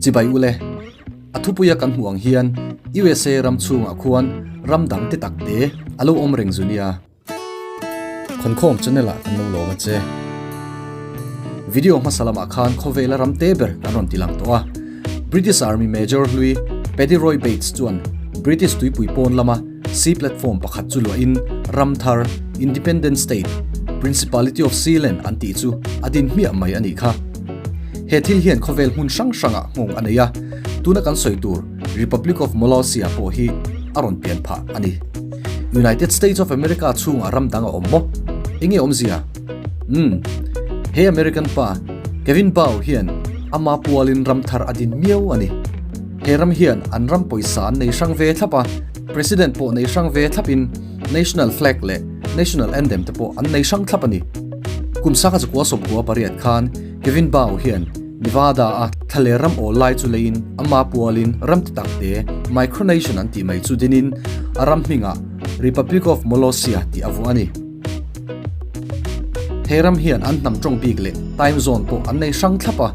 Chibai ule, a thupuia kan hmuh ang hian USA ram chhungah khuan ram dang te tak te a lo awm reng zu nia. Khawnkhawm channel ah kan lo lawm a che. Video hmasa lamah khan khawvela ram te ber kan rawn ti lang tawh a. British Army Major hlui Paddy Roy Bates chuan British tuipui pawn lama sea platform pakhat chu luahin ram thar, Independent State, Principality of Sealand an tih chu a din hmiah mai a nih kha. He thil hian khawvel hmun hrang hrangah nghawng a nei a, tuna kan sawi tur Republic of Molossia pawh hi a rawn pian phah a ni. United States of America chhungah ram dang a awm maw? Enge awmzia? Umm, he American pa Kevin Baugh hian ama pualin ram thar a din miau a ni. He ram hian an ram pawisa an nei hrang ve thlap a, President pawh nei hrang ve thlapin National Flag leh National Anthem te pawh an nei hrang thlap a ni. Kum sangha zakua 98 khan Kevin Baugh hian Nevada a thlaler ram awl lai chu leiin ama pualin ram ti tak te Micronation an tih mai chu dinin a ram hmingah Republic of Molossia tih a vuah a ni. He ram hian an hnam tawng bik leh time zone pawh an nei hrang thlap a,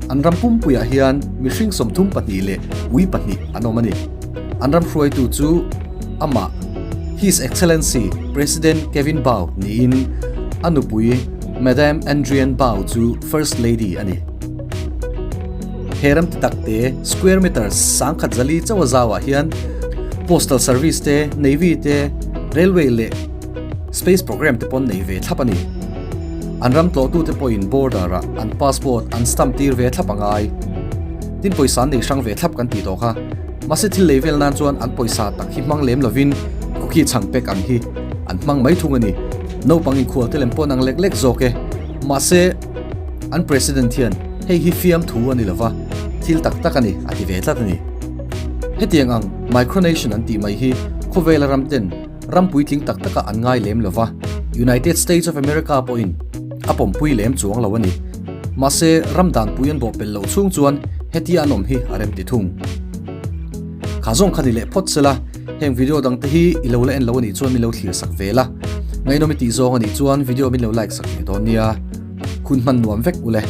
an ram pumpuiah hian mihring 32 leh ui pahnih an awm a ni. An ram hruaitu chu amah His Excellency President Kevin Baugh niin a nupui Madam Andrienne Baugh chu First Lady a ni. He ram ti tak te square meter 1004 chauha zauah hian Postal Service te, Navy te, Railway leh Space program te pawn nei ve thlap a ni. An ram tlawhtute pawhin border ah an passport an stamp tir ve thlap a ngai. Tin pawisa an nei hrang ve thlap kan tih tawh kha. Mahse thil lei vel nan chuan an pawisa tak hi hmang lem lovin cookie chhang pek ang hi an hmang mai thung a ni. Naupang inkhual te lem pawn ang lek lek zawk e. Mahse an president hian hei hi fiamthu a ni lova, thil tak tak a ni a ti ve tlat a ni. Hetiang ang micronation an tih mai hi khawvela ram ten Ram puitling tak takah an ngai lem lo va, United States of America pawhin a pawmpui lem chuang lo a ni. Mahse, ram danpui an bawhpelh loh chhung chuan hetia an awm hi a rem ti thung. Kha zawng kha ni leh phawt sela, heng video dangte hi i lo la en lo a nih chuan min lo thlir sak ve la. Ngaihnawm i tih zawng a nih chuan video min lo like sak ve dawn nia. Hun hman nuam vek ule.